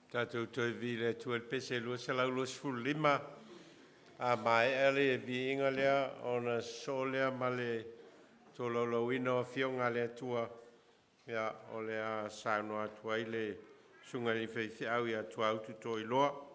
Tatou toe viia le Atua i le pese 225. A maea le viiga lea ona sosoo lea ma le tolaulauina o Afioga a le Atua, ia, o le a saunoa atu ai le Susuga i le Faifeau ia Tuautu Toiloa.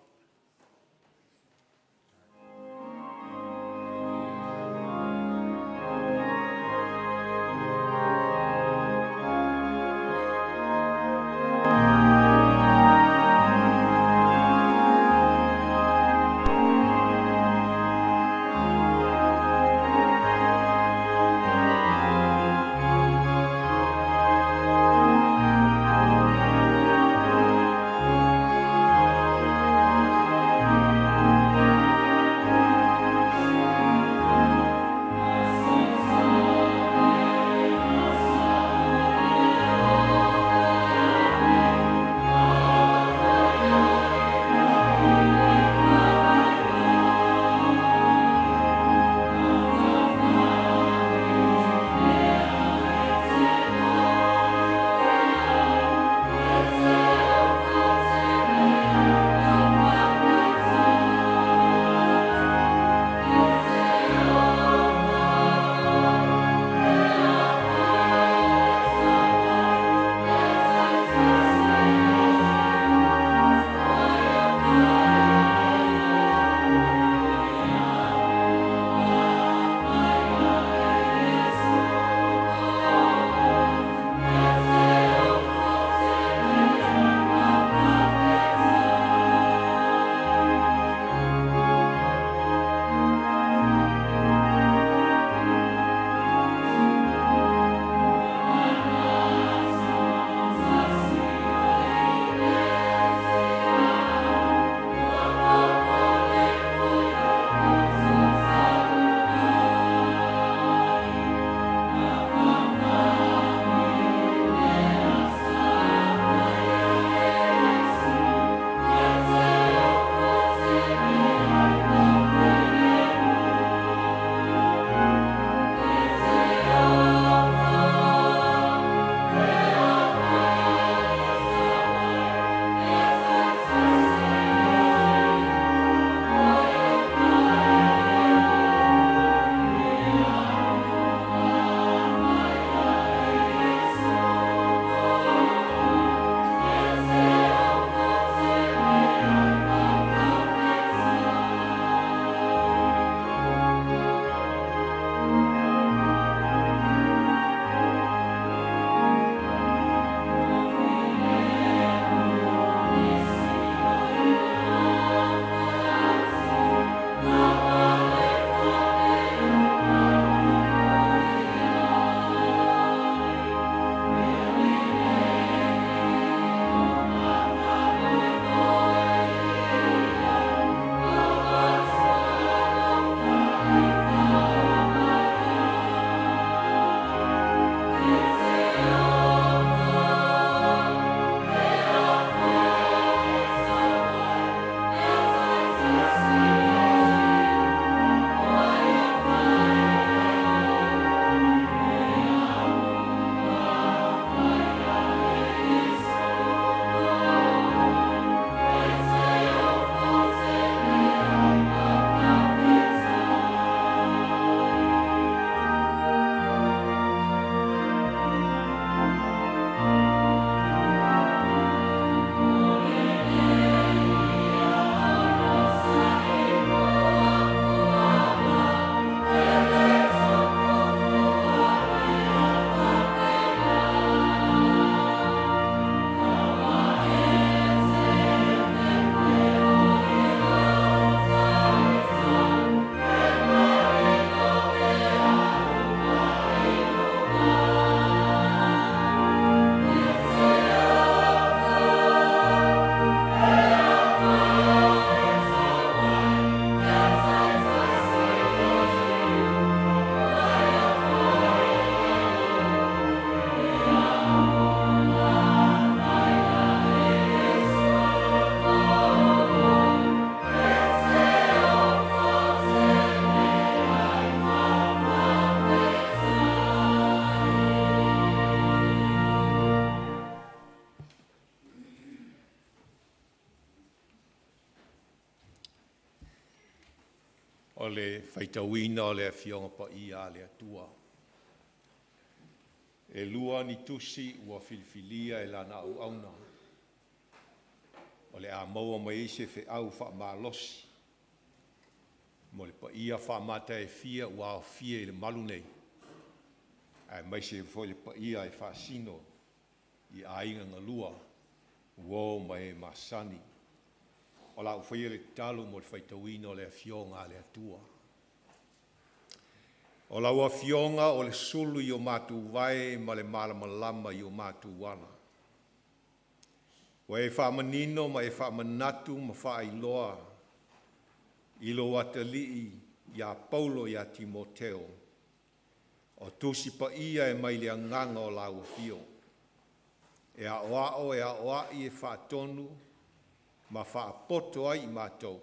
O le faitauina o le Afioga Paia a le Atua. E 2 ni tusi ua filifilia e Lana auauna o le a maua mai ai se feau faamalosi mo le paia faamataefia ua aofia i le malu nei, aemaise ai foi le paia e faasino i aiga na lua, uo ma e masani. O le a ou faia le tatalo mo le faitauina o le Afioga a le Atua. O lau Afioga o le sulu i o matou vae ma le malamalama i o matou ala. Ua e faamanino ma e faamanatu ma faailoa i lou atalii ia Paulo ia Timoteo, o Tusi Paia e mai le Agaga o lau Afio, e aoao, e aoai, e faatonu ma faapoto ai i matou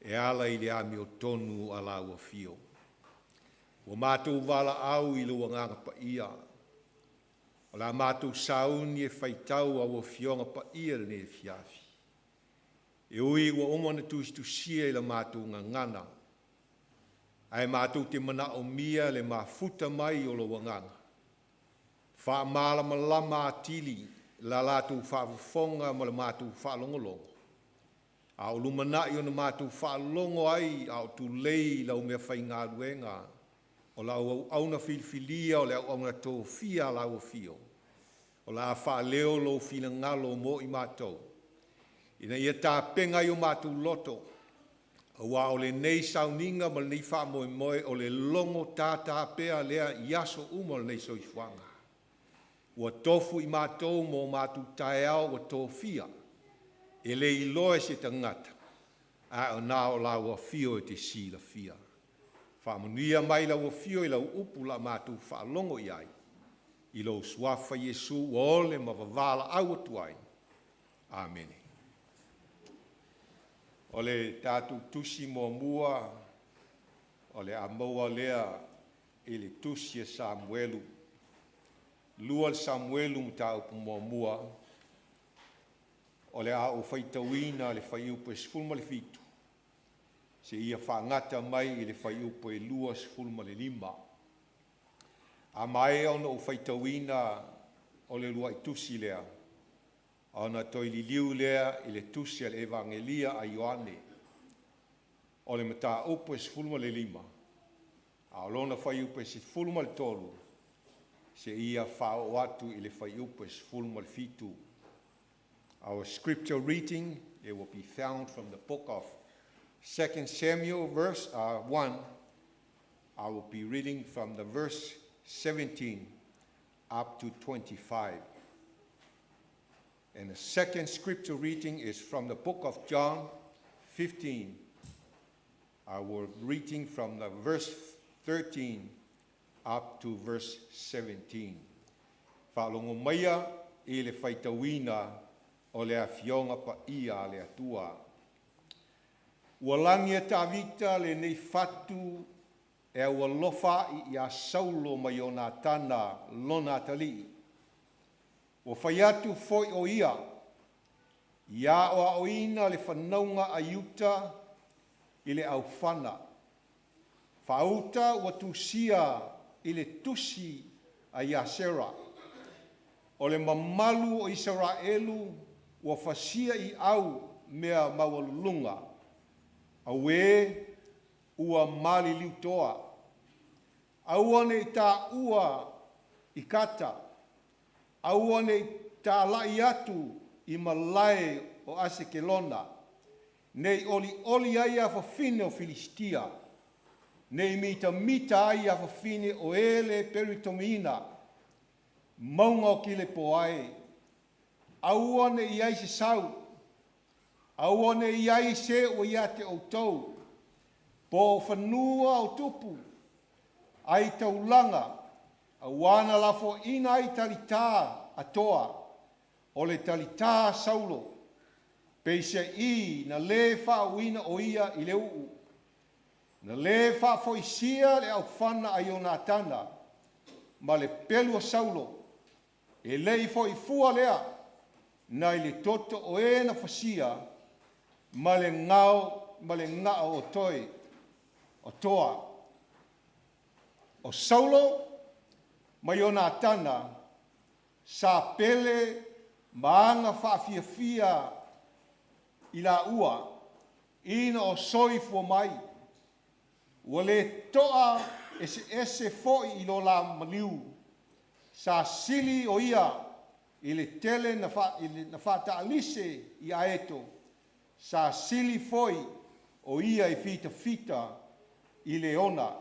e ala i le amiotonu a lau Afio. Ua matou valaau i lou Agaga Paia, o le a matou sauni e faitau au Afioga Paia i lenei afiafi. E ui ua uma ona tusitusia i la matou gagana, ae matou te manaomia le mafuta mai o lou Agaga, faamalamalama atili la latou faafofoga ma le matou faalogologo, a o lumanai ona matou faalogo ai a o tulei i lau meafaigaluega o lau auauna filifilia o le auauna tofia a lau Afio, o le a faaleo lou finagalo mo i matou, ina ia tapena ai o matou loto, aua o lenei sauniga ma lenei faamoemoe o le logo tata pea lea i aso uma o lenei soifuaga. Ua tofu i matou mo o matou taeao ua tofia, e le iloa e se tagata, ae na o lau Afio e te silafia. Faamanuia mai lau Afio i lau upu o le a matou faalogo i ai, i lou Suafa Iesu ua ole ma vavalaau atu ai. Amene. O le tatou tusi muamua o le a maua lea i le Tusi a Samuelu, 2 Samuelu mataupu 1, o le a ou faitauina le fuaiupu e 17 seia faagata mai i le fuaiupu e 25. A maea ona ou faitauina o le uluai tusi lea, ona toe liliu lea i le tusi a le Evagelia a Ioane, o le mataupu e 15, a o lona fuaiupu e 13 seia faaoo atu i le fuaiupu e 17. Our scripture reading, it will be found from the book of 2 Samuel verse 1. I will be reading from the verse 17 up to 25. And the second scripture reading is from the book of John 15. I will reading from the verse 13 up to verse 17. Faalogo maia i le faitauina o le Afioga Paia a le Atua. Ua lagi e Tavita lenei fatu e aualofa a'i iā Saulo ma Ionatana lona atalii. Ua fai atu foi o ia, ia aoaoina le fanauga a Iuta i le aufana. Faauta ua tusia i le tusi a Iasera. O le mamalu o Isaraelu ua fasia i au mea maualuluga, auē ua maliliu toa. Aua ne i taua i Kata, aua ne i talai atu i malae o Asekelona, ne i olioli ai afafine o Filisitia, ne i mitamita ai afafine o e le Peletomiina, mauga o Kilepoa e. Aua ne i i ai se sau, aua ne i i ai se ua ia te outou, po o fanua o tupu, ai taulaga, auā na lafoaina ai talitā a toa, o le talitā a Saulo, peiseai na lē faauuina o ia i le uu. Na lē faafoisia le aufana a Ionatana ma le pelu a Saulo, e le i fo'i fua lea nai le toto o e na fasia ma le gao o toe. O Toa, o Saulo ma Ionatana, sa pele ma aga faafiafia i laua ina o soifua mai, ua le toa eseese foi i lo la maliu, sa sili o ia i le tele na faataalise i Aeto, sa sili foi o ia i fitafita i Leona.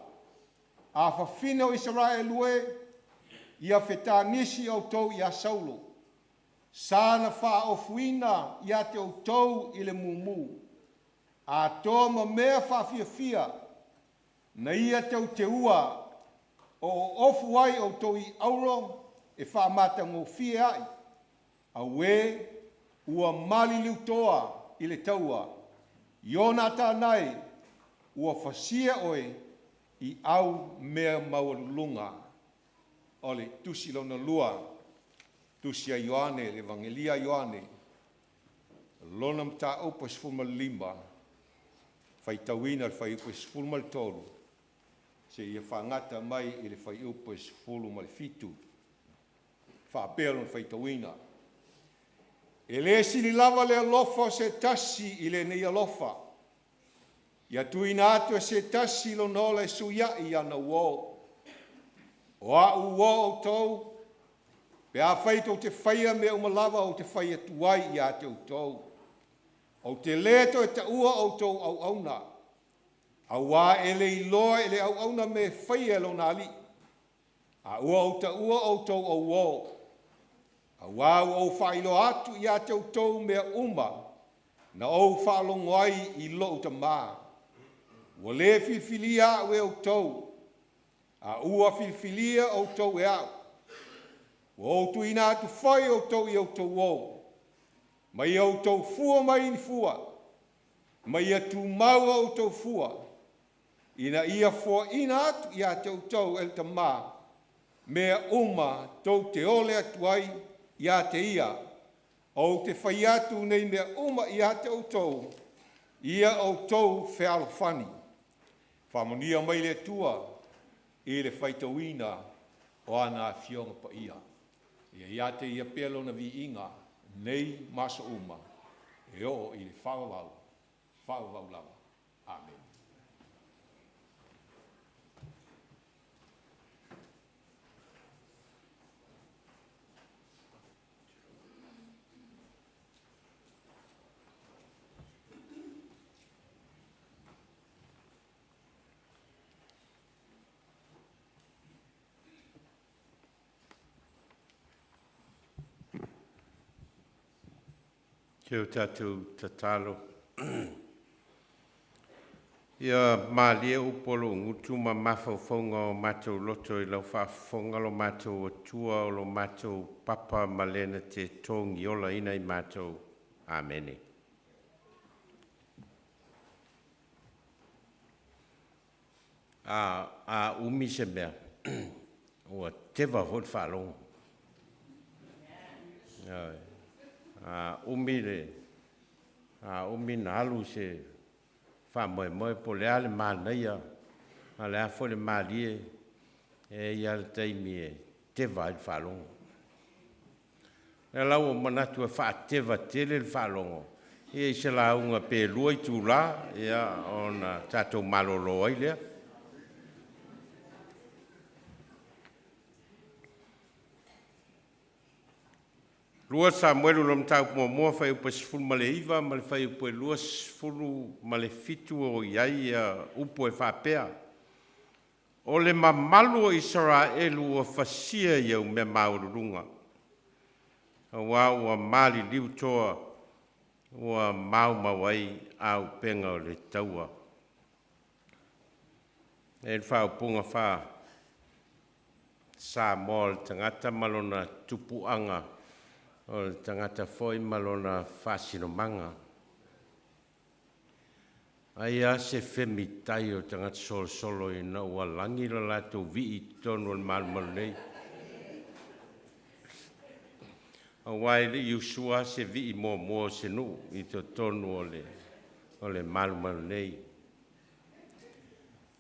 Afafine o Isaraelu e, ia fetagosi outou ia Saulo, sa na faaofuina ia te outou i le mumu, atoa ma mea faafiafia na ia teuteua o oofu ai outou i auro e faamatagofie ai. Auē, ua maliliutoa i le taua, Ionatana e, ua fasia oe i au mea maualuluga. O le tusi lona lua, tusi a Ioane, le Evagelia a Ioane, lona mataupu e 15, faitauina le fuaiupu e 13 seia fagata mai i le fuaiupu e 17. E faapea lona faitauina: E le sili lava le alofa o se tasi i lenei alofa, ia tuuina atu e se tasi lona ola e suiaʻi ana uo. O a'u uo o outou, pe afai tou te faia mea uma lava ou te fai atu ai ia te outou. Ou te le toe taua outou o auauna, auā e le iloa e le auauna mea e faia e lona alii, a ua ou taua outou o uo, auā ua ou faailoa atu ia te outou mea uma na ou faalogo ai i lou Tama. Ua le filifilia a'u e outou, a ua filifilia outou e a'u. Ua ou tuuina atu foi outou e outou uō, ma ia outou fua mai ni fua, ma ia tumau a outou fua, ina ia foaina atu ia te outou e le Tama mea uma tou te ole atu ai ia te ia. Ou te fai atu nei mea uma ia te outou, ia outou fealofani. Faamanuia mai le Atua i le faitauina o ana Afioga Paia. Ia ia te Ia pea Lona viiga nei ma aso uma e oo i le faavavau, faavavau lava. Amene. Se o tatou tatalo. Ia malie upu a lou gutu ma mafaufauga o matou loto i lau faafofoga lo matou Atua o lo matou papa ma le na te togiolaina i matou. Amene. A umi se mea, ua teva foi le faalogo. A umi le a umi ona alu se faamoemoe po o le a le manaia a o le a foi le malie, e i ai lava le taimi e teva ai le faalogo. O lea la ua ou manatu e faateva tele le faalogo ia i se lauga pe 2 itula ona tatou malolo ai lea. 2 Samuelu lona Mataupu muamua fuaiupu 19 ma le fuaiupu 27 o i ai upu e faapea: O le mamalu o Isaraelu ua fasia i au mea maualuluga, auā ua maliliu toa ua maumau ai auupega o le taua. E i ai le faaupuga faa-Samoa, o le tagata ma lona tupuaga, o le tagata foi ma lona faasinomaga. Ai lava se femitai o tagata solosolo ina ua lagi lo latou vii i totonu o le malumalu nei, aua e le i usua se vii muamua o se nuu i totonu o le malumalu nei.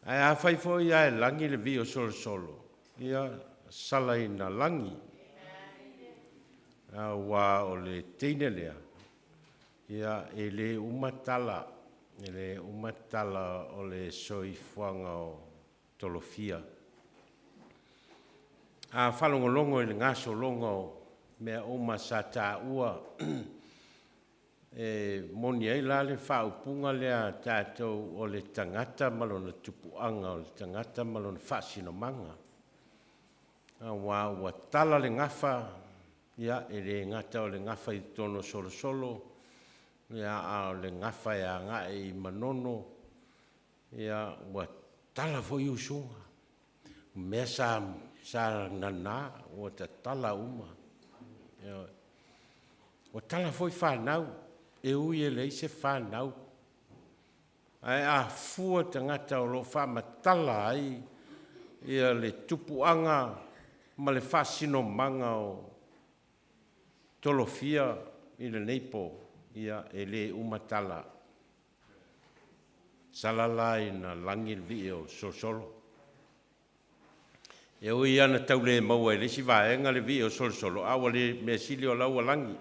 Ae afai foi ae lagi le vii o Solosolo, ia sala ina lagi, auā o le teine lea, ia e le uma tala, e le uma tala o le soifuaga o Tolofia. A faalogologo i le gasologa o mea uma sa taua, E moni ai la le faaupuga lea a tatou, o le tagata ma lona tupuaga, o le tagata ma lona faasinomaga, aua ua tala le gafa, ia e le gata o le gafa i totonu o Solosolo, ia a o le gafa e agai i Manono, ia ua tala foi usuga. O mea sa nana ua tatala uma. Ioe. Ua tala foi fanau, e ui e leai se fanau, ae a fua tagata o lo o faamatala ai ia le tupuaga ma le faasinomaga o Tolofia i lenei po, ia e le uma tala. Sala la ina lagi le vii o Solosolo. E ui lava ina tau le maua e le isi vaega le vii o Solosolo, a ua le mea sili o la ua lagi,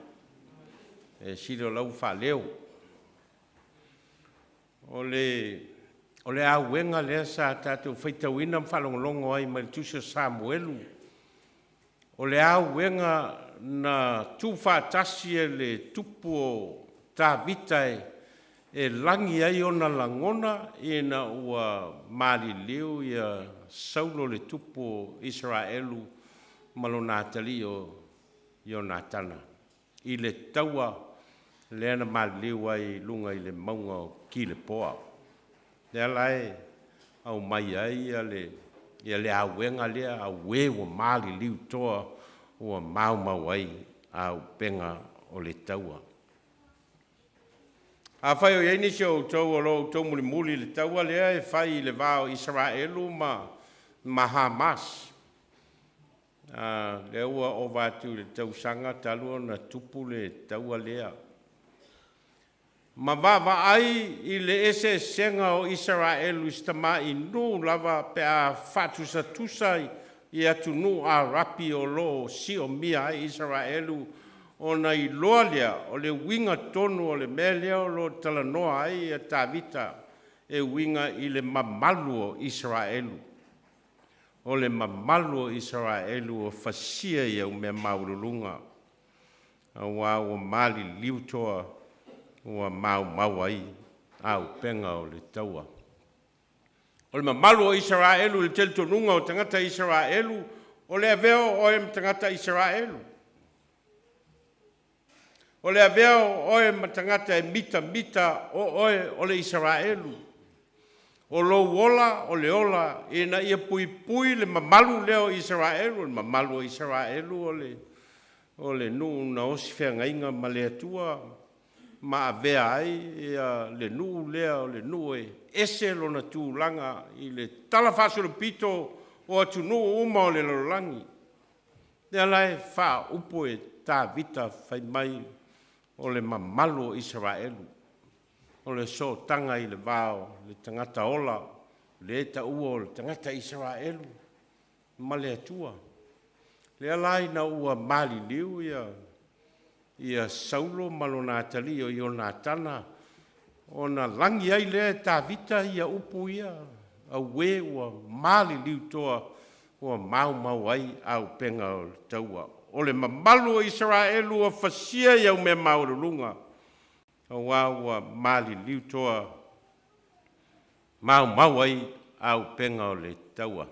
mea sili o la ua faaleo. O le o le auega lea sa tatou faitauina ma faalogologo ai mai le Tusi o Samuelu, o le auega na tuufaatasi e le tupu o Tavita e lagi ai ona lagona ina ua maliliu ia Saulo le tupu o Isaraelu ma lona atalii o Ionatana i le taua lea na maliliu ai i luga i le mauga o Kilepoa. Lea la e aumai ai le auega lea, auē ua maliliu toa ua maumau ai auupega o le taua. Afai o i ai nisi o outou o lo o outou mulimuli i le taua lea e fai i le va o Isaraelu ma Hamas, lea ua ova atu i le tausaga talu ona tupu le taua lea, ma vaavaai i le eseesega o Isaraelu i si tamai nuu lava pe a faatusatusa i atunuu Arapi o lo o siomia ai Isaraelu, ona iloa lea o le uiga tonu o le mea lea o lo o talanoa ai Tavita e uiga i le mamalu o Isaraelu. O le mamalu o Isaraelu ua fasia i au mea maualuluga, auā ua maliliu toa ua maumau ai auupega o le taua. O le mamalu o Isaraelu i le talitonuga o tagata Isaraelu, o le avea o oe ma tagata Isaraelu, o le avea o oe ma tagata e mitamita o oe o le Isaraelu. O lou ola o le ola ina ia puipui le mamalu lea o Isaraelu. O le mamalu o Isaraelu o le o le nuu na osi feagaiga ma le Atua ma avea ai ia le nuu lea o le nuu e ese lona tulaga i le talafaasolopito o atunuu uma o le lalolagi. Lea la e faaupu e Tavita fai mai o le mamalu o Isaraelu, o le sootaga i le va o le tagata ola, lea e taua o le tagata Isaraelu ma le Atua. Lea la ina ua maliliu ia ia Saulo ma lona atalii o Ionatana, ona lagi ai lea e Tavita ia upu ia, auē ua maliliu toa ua maumau ai auupega o le taua. O le mamalu o Isaraelu ua fasia i au mea maualuluga, auā ua maliliu toa maumau ai auupega o le taua.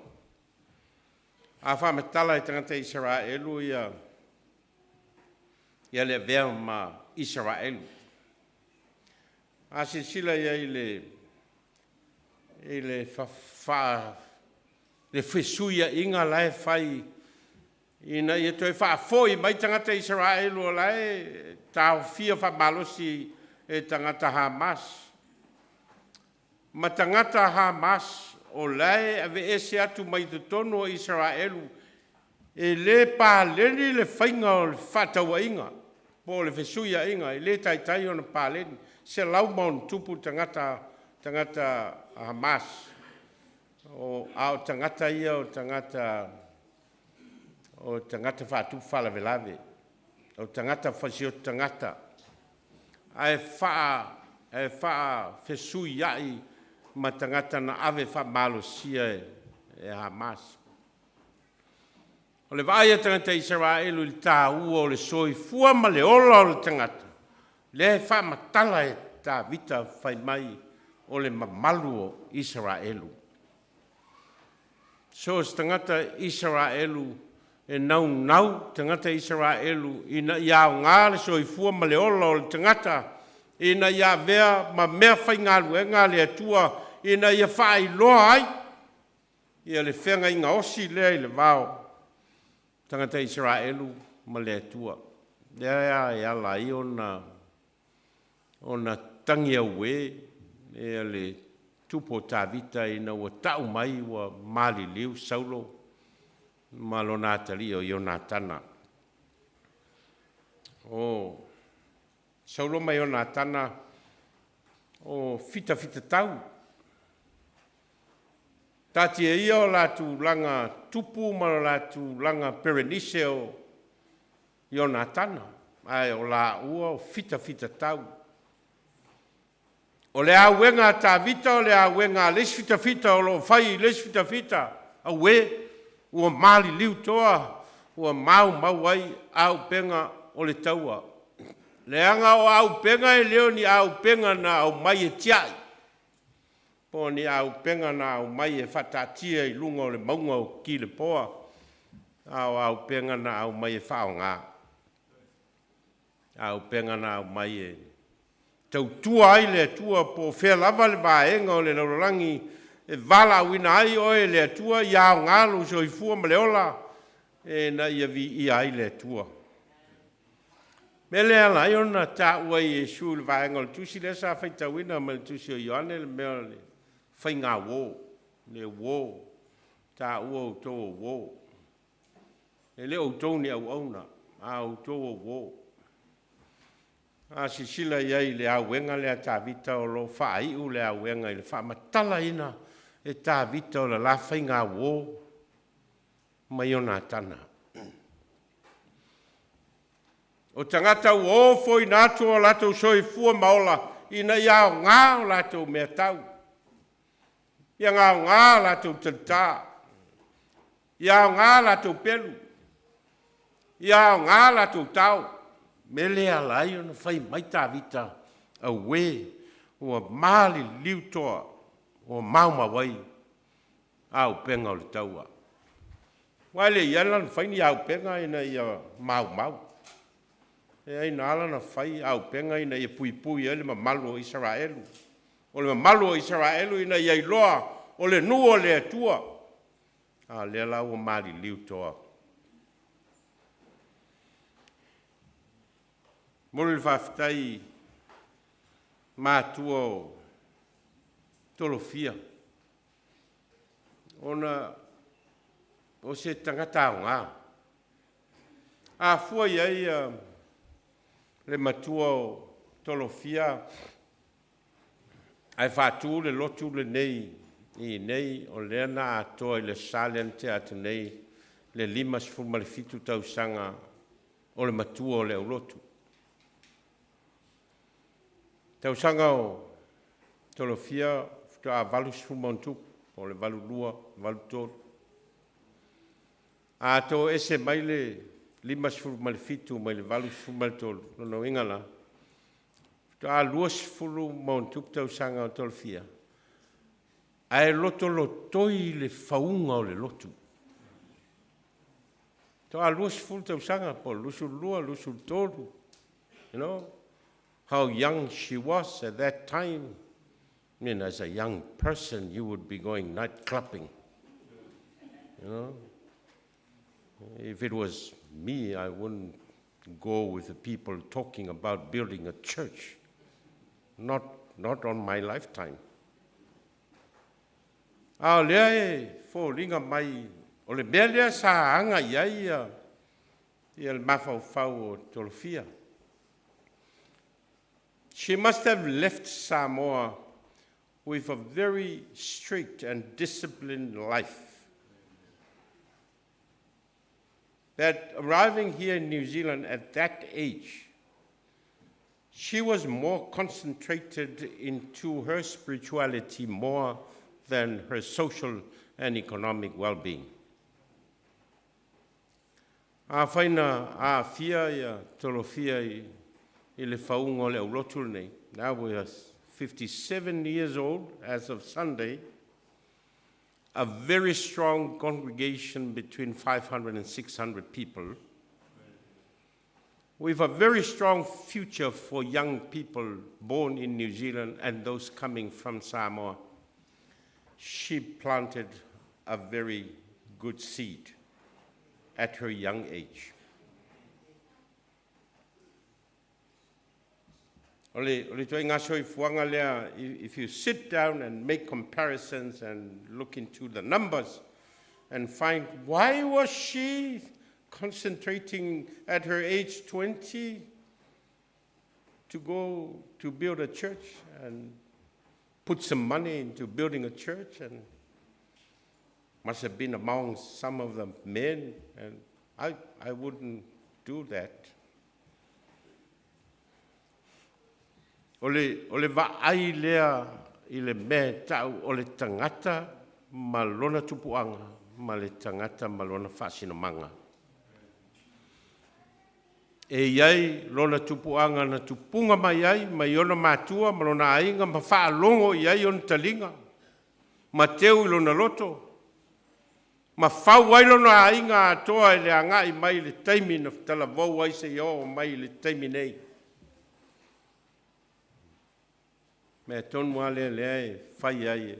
A faamatala e tagata Isaraelu ia ia le avea ma Isaraelu, a silasila i ai i le le fesuiaiga la e fai ina ia toe faafoi mai tagata Isaraelu o la e taofia faamalosi e tagata Hamas, ma tagata Hamas o la e aveese atu mai totonu o Isaraelu, e le paleni le faiga o le fefaatauaiga po o le fesuiaiga, e le taitai ona paleni, 100+ tagata tagata Hamas. O, a o tagata ia o tagata faatupu faalavelave, o tagata fasioto tagata, ae faafesuiai ma tagata na ave faamalosia e Hamas. O le vaai a tagata Isaraelu i le taua o le soifua ma le ola o le tagata, lea e faamatala e Tavita fai mai o le mamalu o Isaraelu. So o se tagata Isaraelu e naunau tagata Isaraelu ina ia aoga le soifua ma le ola o le tagata ina ia avea ma mea faigaluega a le Atua ina ia faailoa ai ia le feagaiga osi lea i le va o tagata Isaraelu ma le Atua. Lea e ala ai ona tagi auē ia le tupu o Tavita ina ua ta'u mai ua maliliu Saulo ma lona atalii o Ionatana. O Saulo ma Ionatana o fitafitatau, taatia ia o la tulaga tupu ma o la tulaga perenise o Ionatana, ae o laua o fitafitatau. O le auega a Tavita o le auega a le isi fitafita o lo o fai i le isi fitafita, auē, ua maliliu toa, ua maumau ai auupega o le taua. Leaga o auupega e le o ni auupega na aumai e tiai, po o ni auupega na aumai e faataatia i luga o le mauga o Kilepoa, a o auupega na aumai e faaaoga, auupega na aumai e tautua ai le Atua po o fea lava le vaega o le lalolagi e valaauina ai oe e le Atua ia aoga lou soifua ma le ola ina ia viia ai le Atua. Mea lea e ala ai ona taua e Iesu i le vaega o le tusi lea sa faitauina mai le tusi o Ioane le mea o le faigauo, le uo, taua outou o uo. E le o outou ni auauna, a o outou o uo. A silasila i ai i le auega lea a Tavita o lo o faaiu le auega i le faamatalaina e Tavita o le la faigauo ma Ionatana. O tagata ua ofoina atu o latou soifua ma ola ina ia aoga o latou meatau, ia aoga latou talitā, ia aoga latou pelu, ia aoga latou tao. Mea lea e ala ai ona fai mai Tavita, auē, ua maliliu toa, ua maumau ai auupega o le taua. Aua e le i i ai la ona fai ni auupega ina ia maumau. Leai na ala ona fai auupega ina ia puipui ai le mamalu o Isaraelu. O le mamalu o Isaraelu ina ia iloa o le nuu o le Atua, a o lea la ua maliliu toa. Momoli le faafetai i matua o Tolofia, ona o se tagata aoga. A fua i ai le matua o Tolofia ae faatu le lotu lenei i inei, o lea na atoa i le Aso Sa lea na tea atu nei le 57 tausaga o le matua o le aulotu. Tausaga o Tolofia faatoa 80+, po o le 82, 83. A toese mai le 57 mai le 83, lona uiga la, faatoa 20+ tausaga o Tolofia, ae lotolotoi le fauga o le lotu. Faatoa 20 tausaga po o le 22, 23. You know how young she was at that time? I mean, as a young person, you would be going night clubbing. If it was me, I wouldn't go with the people talking about building a church. Not on my lifetime. A o lea e foliga mai o le mea lea sa aga i ai ia le mafaufau o Tolofia. She must have left Samoa. with a very strict and disciplined life. That arriving here in New Zealand at that age, she was more concentrated into her spirituality more than her social and economic well-being. Afai na aafia ia Tolofia i le fauga o le aulotu lenei. Now we are 57 years old as of Sunday, a very strong congregation between 500 and 600 people, with a very strong future for young people born in New Zealand and those coming from Samoa. She planted a very good seed at her young age. O le ituaiga soifuaga lea, if you sit down and make comparisons and look into the numbers and find why was she concentrating at her age 20 to go to build a church and put some money into building a church, and must have been among some of the men, and I wouldn't do that. O le vaai lea i le mea tau o le tagata ma lona tupuaga ma le tagata ma lona faasinomaga. E iai lona tupuaga na tupuga mai ai, mai ona matua ma lona aiga ma faalogo i ai ona taliga, ma teu i lona loto, ma fau ai lona aiga atoa i le agai mai le taimi na talavou ai seia oo mai i le taimi nei. Mea tonu a lea lea e fai ai e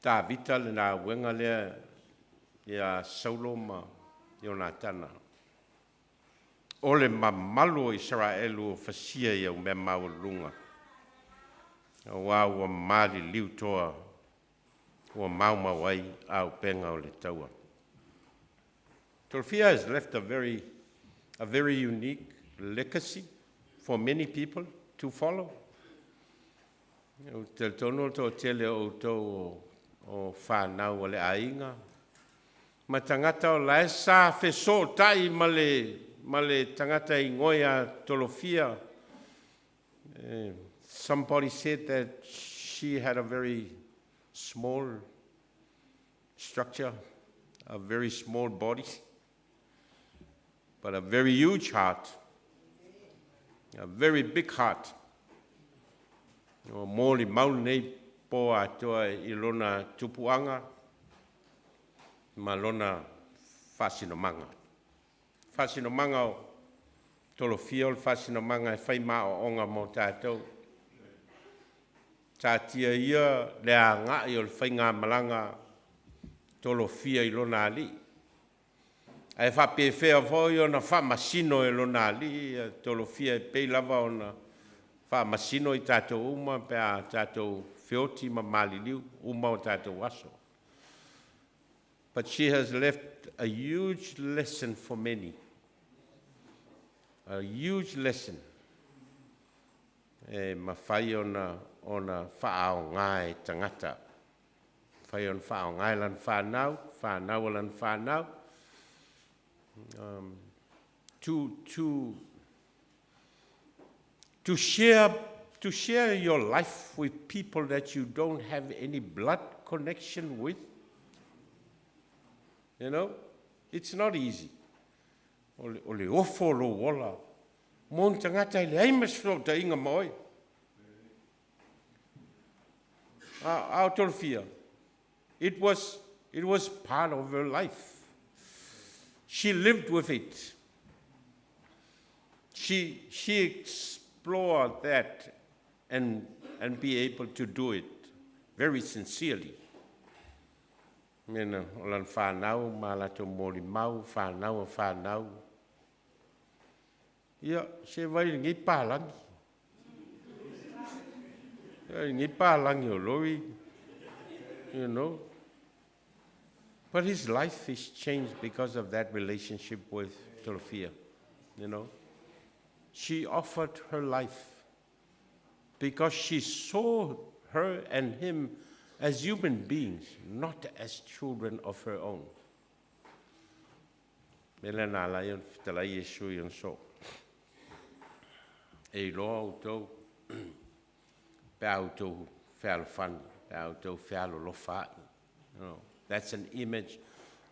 Tavita le lauega lea ia Saulo ma Ionatana. O le mamalu o Isaraelu o fasia i au mea maualuluga. Auā ua maliliu toa ua maumau ai auupega o le taua. Tolofia has left a very unique legacy for many people to follow. Ou te talitonu o le toatele o outou o whānau o le aiga. Ma tagata o lae sa fesootai ma le tagata igoa ia Tolofia. Somebody said that she had a very small structure, a very small body, but a very huge heart, a very big heart. O molimau lenei po atoa i lona tupuaga ma lona faasinomaga. Faasinomaga o Tolofia o le faasinomaga e fai maoaoga mo tatou. Taatia ia le agai o le faigamalaga Tolofia i lona alii. Ae faapefea foi ona faamasino e lona alii ia Tolofia e pei lava ona faamasino i tatou uma pe a tatou feoti ma maliliu uma o tatou aso. But she has left a huge lesson for many. A huge lesson. E mafai ona faaaoga e tagata. Mafai ona faaaoga e lana whanau, whanau o lana whanau. To share your life with people that you don't have any blood connection with, it's not easy. O le ofo lou ola, mo ni tagata e leai ma se fesootaiga ma oe. A o Tolofia, it was part of her life. She lived with it. She explored that and be able to do it very sincerely. Mena o lana whanau, ma latou molimau, whanau o whanau. Ia, se vaai i lenei palagi. Ia, lenei palagi o Lori. But his life is changed because of that relationship with Tolofia. She offered her life. Because she saw her and him as human beings, not as children of her own. Mea lea na ala ai ona fetalai Iesu i ona soo. E iloa outou pe a outou fealofani, pe a outou fealolofa ai. You know, that's an image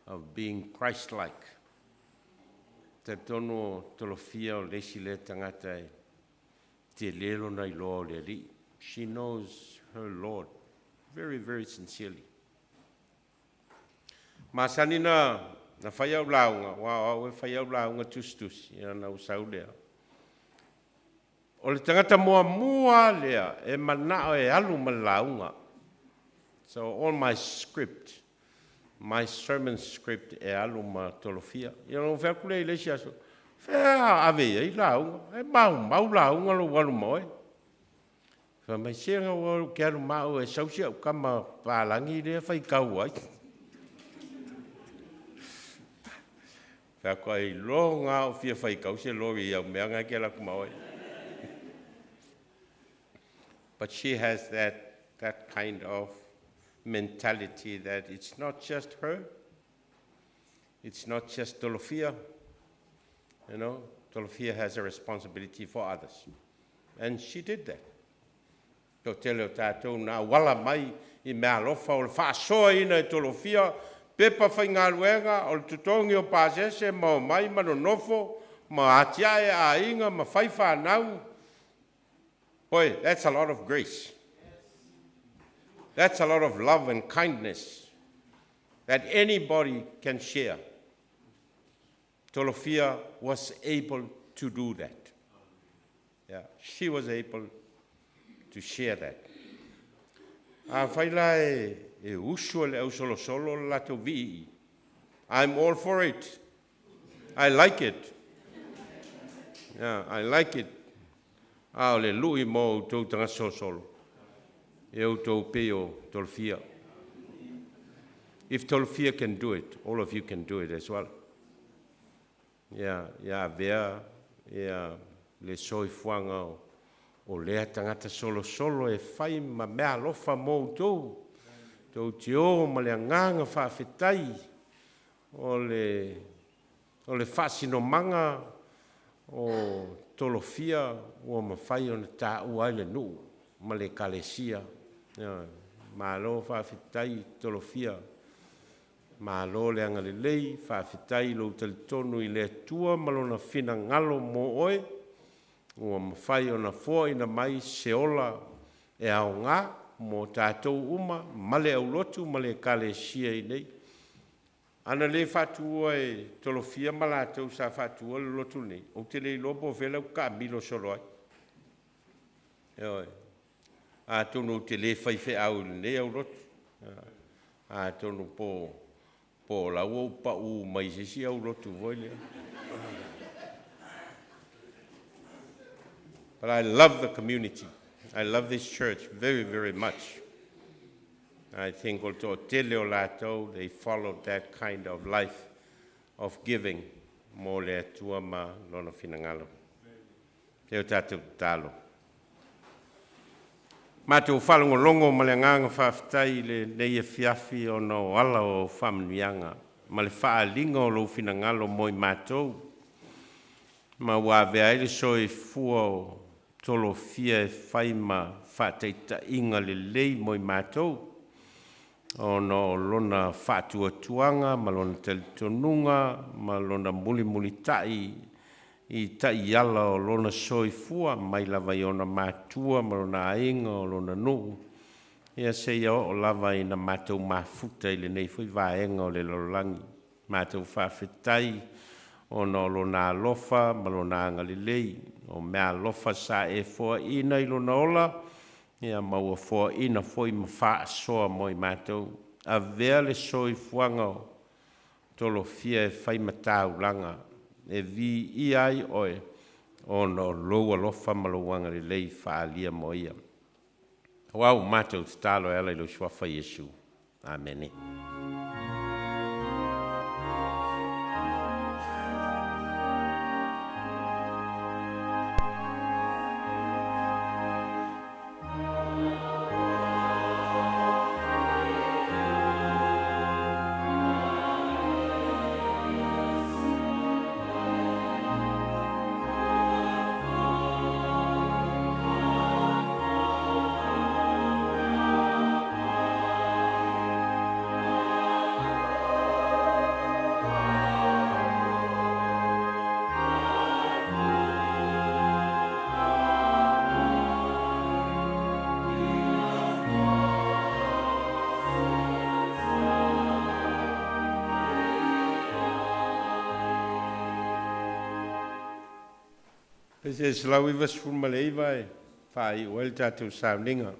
of being Christ-like. Talitonu o Tolofia o le isi lea tagata e tele lona iloa o le Alii. She knows her Lord very, very sincerely. Masani na na fai au lauga, aua o au e fai au lauga tusitusi, ia ona ou sau lea. O le tagata muamua lea e manao e alu ma le lauga. So all my script, my sermon script e alu ma Tolofia. Ia ona ou fai atu lea i le isi aso, fea ave i ai lauga? E maumau lauga lou alu ma oe. Fai mai, se na ou te alu ma au e sau si au tama palagi lea faitau ai. Fai atu, ailoga o fia faitau se lori i au mea na e te alu atu ma oe. But she has that kind of mentality that it's not just her, it's not just Tolofia. Tolofia has a responsibility for others. And she did that. Toatele o tatou na auala mai i meaalofa o le faasoaina e Tolofia, pepa faigaluega, o le totogi o pasese ma omai ma nonofo, ma atiae aiga ma fai fanau. Boy, that's a lot of grace. That's a lot of love and kindness that anybody can share. Tolofia was able to do that. Yeah, she was able to share that. Afai la e usu e le ausolosolo le latou vi'i, I'm all for it. I like it. Yeah, I like it. A o le lui mo outou tagata solosolo, e outou pei o Tolofia. If Tolofia can do it, all of you can do it as well. Ia avea ia le soifuaga o lea tagata solosolo e fai ma meaalofa mo outou. Tou te o ma le agaga faafetai o le faasinomaga o Tolofia ua mafai ona taua ai le nuu ma le ekalesia. Malo faafetai Tolofia, malo le agalelei, faafetai lou talitonu i le Atua ma lona finagalo mo oe, ua mafai ona foaina mai se ola e aoga mo tatou uma ma le aulotu ma le ekalesia i inei. Ana le faatua e Tolofia ma latou sa faatua le lotu lenei, ou te le iloa po o fea le au taamilo solo ai. Ioe. Atonu ou te le faifeau i lenei aulotu, atonu po o la ua ou pau mai se isi aulotu foi lea. But I love the community. I love this church very, very much. I think o le toatele o latou, they followed that kind of life of giving mo le Atua ma lona finagalo. Se i o tatou tatalo. Matou faalogologo ma le agaga faafetai i lenei afiafi ona o ala o faamanuiaga ma le faaaliga o lou finagalo mo i matou, ma ua avea ai le soifua o Tolofia e fai ma faataitaiga lelei mo i matou, ona o lona faatuatuaga ma lona talitonuga ma lona mulimulitai i taiala o lona soifua mai lava i ona matua ma lona aiga o lona nuu, ia seia oo lava ina matou mafuta i lenei foi vaega o le lalolagi. Matou faafetai ona o lona alofa ma lona agalelei, o meaalofa sa e foaina i lona ola, ia ma ua foaina foi ma faasoa mo i matou. Avea le soifuaga o Tolofia e fai ma taulaga e viia ai oe ona o lou alofa ma lou agalelei faaalia mo ia. Aua ua matou tatalo e ala i lou suafa Iesu. Amene. Pese 199 e faai'u ai le tatou sauniga.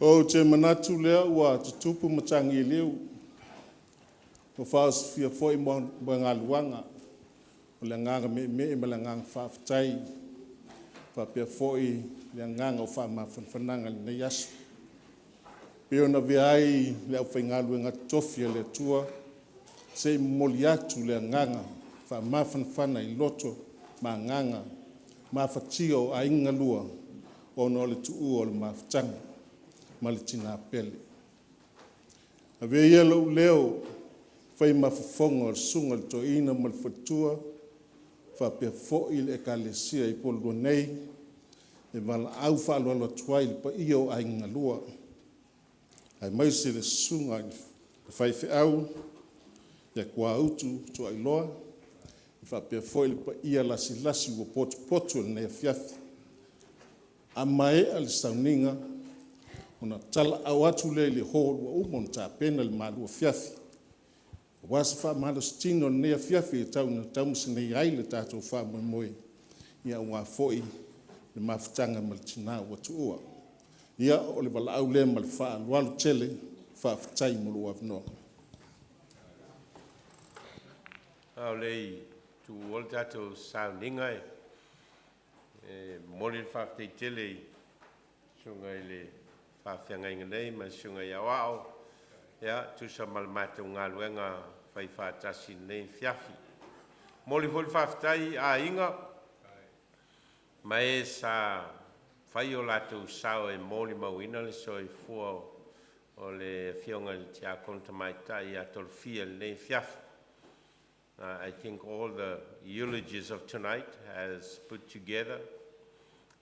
Ou te manatu lea ua tutupu matagi iliu, ua faaosofia foi moegaluaga, o le agaga meemee ma le agaga faafetai faapea foi le agaga o faamafanafanaga i lenei aso, e pei ona avea ai le aufaigaluega totofi a le Atua se i momoli atu le agaga faamafanafana i loto ma agaga mafatia o aiga e lua ona o le tuua o le mafutaga ma le tina pele. Avea ia lou leo e fai ma fofoga o le Susuga i le Toeaina ma le Faletua faapea foi le Ekalesia i Upolu nei e valaau faaaloalo atu ai i le paia o aiga e lua, aemaise le Susuga i le Le faifeau ia Kuautu Tuailoa, faapea foi le paia lasilasi ua potopoto i lenei afiafi. A maea le sauniga, ona tala'au atu lea i le hall ua uma ona tapena le malu afiafi aua se faamalositino i lenei afiafi e tau ina taumasea ai le tatou faamoemoe aua foi le mafutaga ma le Tina ua tuua. Ia, o le valaau lea ma le faaaloalo tele. Faafetai mo lou avanoa. A o le i tuua le tatou sauniga, e momoli le faafetai tele i le Susuga i le Faafeagaiga nei ma le Susuga ia Aoao e tusa ma le matou galuega faifaatasi i lenei afiafi. E momoli foi le faafetai i aiga ma e sa fai o latou sao e molimauina le soifua o le Afioga i le Tiakono Tamaitai ia Tolofia i lenei afiafi. I think all the eulogies of tonight has put together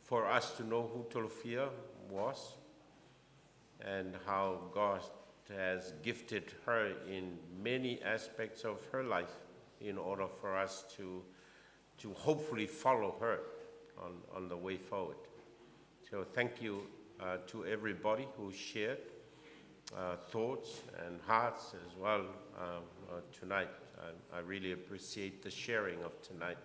for us to know who Tolofia was and how God has gifted her in many aspects of her life in order for us to hopefully follow her on the way forward. So thank you to everybody who shared thoughts and hearts as well tonight. I really appreciate the sharing of tonight.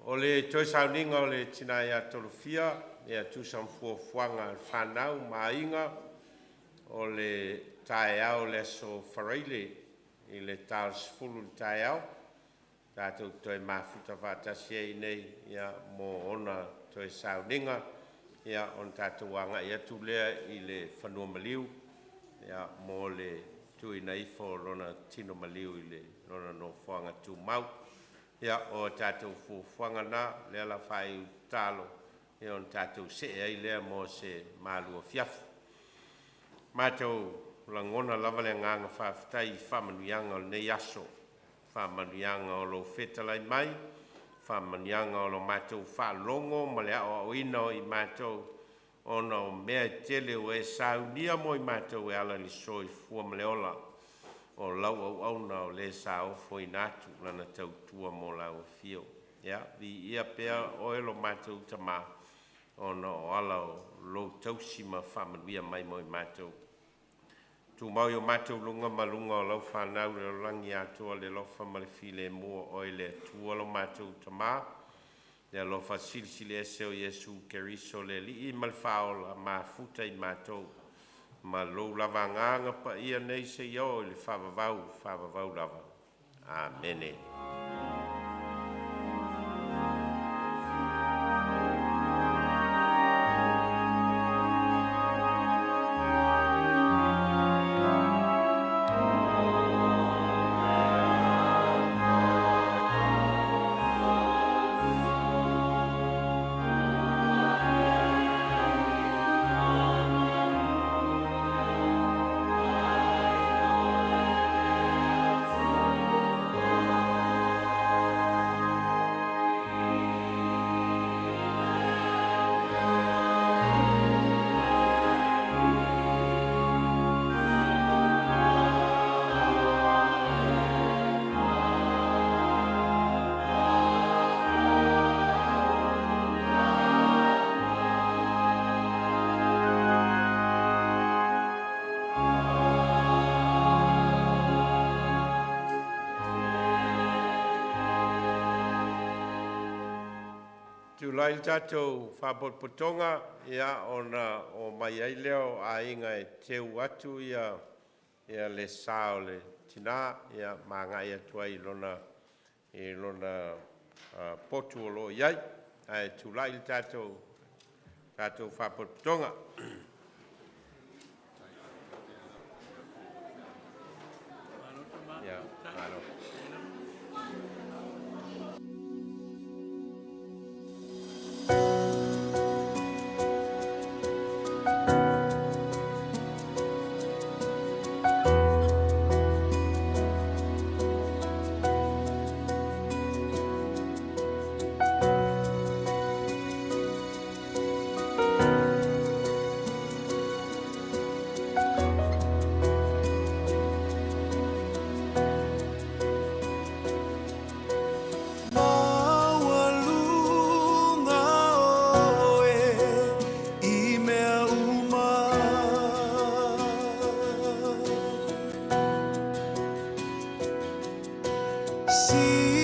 O le toe sauniga o le tina ia Tolofia, ia tusa ma fuafuaga a le fanau ma aiga, o le taeao le aso Faraile i le ta o le 10 i le taeao, tatou toe mafuta faatasi ai nei ia mo ona toe sauniga, ia ona tatou agai atu lea i le fanua maliu ia mo le tuuina ifo o lona tino maliu i le lona nofoaga tumau. Ia, o a tatou fuafuaga na, lea o le a faaiu i le tatalo ia ona tatou see ai lea mo se malu afiafi. Matou lagona lava le agaga faafetai i faamanuiaga o lenei aso, faamanuiaga o lou fetalai mai, faamanuiaga o lo matou faalogo ma le aoaoina o i matou ona o mea e tele ua e saunia mo i matou e ala i le soifua ma le ola o lau auauna o le sa ofoina atu lana tautua mo lau afio. Ia viia pea oe lo matou Tamā ona o ala o lou tausi ma faamanuia mai mo i matou. Tumau i o matou luga ma luga o lau fanau i le lalolagi atoa le alofa ma le filemu o oe le Atua lo matou Tamā, le alofa silisili ese o Iesu Keriso le Alii ma le Faaola, mafuta i matou ma lou lava Agaga Paia nei seia oo i le faavavau, faavavau lava. Amene. Tulai le tatou faapotopotoga ia ona o mai ai lea o aiga e teu atu ia le sa o le tina ia ma agai atu ai i lona potu o lo o i ai. Ae tulai le tatou faapotopotoga. Ia, malo. See.